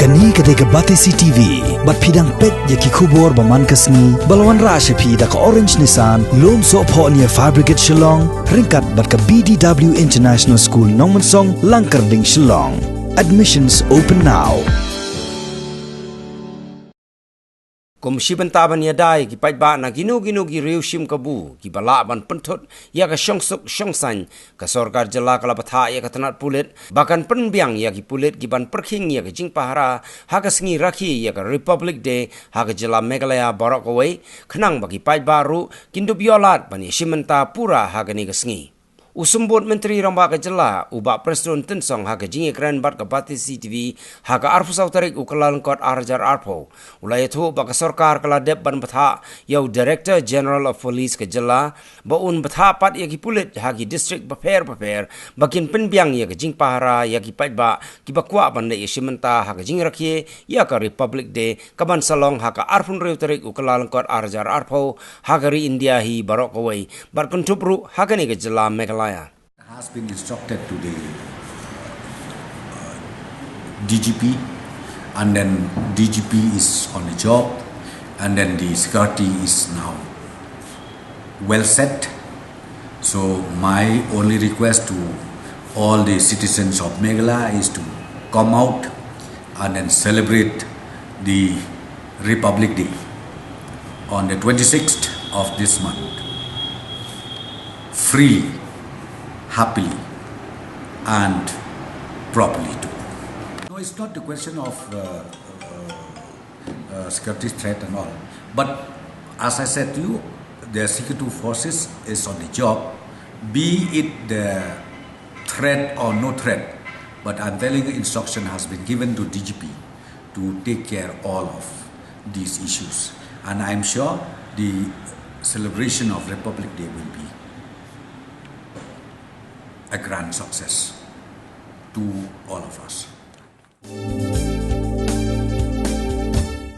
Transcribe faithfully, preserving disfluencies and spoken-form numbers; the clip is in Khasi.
Kane ka dei ka Batesi T V, bad phi dang peit ïa ki khubor ba man ka sngi, ba la wanrah sha phi da ka Orange Nissan, Lumsohphoh near Fire Brigade Shillong, ryngkat bad ka B D W International School Nongmensong, Langkyrding, Shillong. Admissions open now. Kum shi bynta ban ïada ïa ki paidbah na kino kino ki riew shim kabu, kiba lah ban pynthut ïa ka shongsuk shongsaiñ, ka sorkar jylla ka la bthah ïa ka tnat pulit ba kan pynbiang ïa ki pulit kiban pyrkhing ïa ka jingpahara ha ka sngi rakhe ïa ka Republic Day ha ka jylla Meghalaya baroh kawei, khnang ba ki paidbah ruh kin dup ïoh lad ban ïashim bynta pura ha kane ka sngi. U Symbud Myntri Rangbah ka jylla, u Bah Prestone Tynsong, ha ka jingïakren bad ka Batesi T V ha ka arphew saw tarik u Kyllalyngkot ar hajar arphew, u la ïathuh ba ka sorkar ka la dep ban bthah ïa u Director General of Police ka jylla ba un bthah pat ïa ki pulit ha ki district bapher bapher ba kin pynbiang ïa ka jingpahara ïa ki paidbah kiba kwah ban leit ïashim bynta ha ka jingrakhe ïa ka Republic Day kaban sa long ha ka arphew hynriew tarik u Kyllalyngkot ar hajar arphew ha ka ri India hi baroh kawei, bad kynthup ruh ha kane ka jylla Meghalaya. Has been instructed to the, uh, D G P, and then D G P is on the job, and then the security is now well set. So my only request to all the citizens of Meghalaya is to come out and then celebrate the Republic Day on the twenty-sixth of this month, freely, happily, and properly too. No, it's not the question of, uh, uh, uh, security threat and all. But as I said to you, the security forces is on the job, be it the threat or no threat. But I'm telling you, instruction has been given to D G P to take care all of these issues. And I'm sure the celebration of Republic Day will be a grand success to all of us.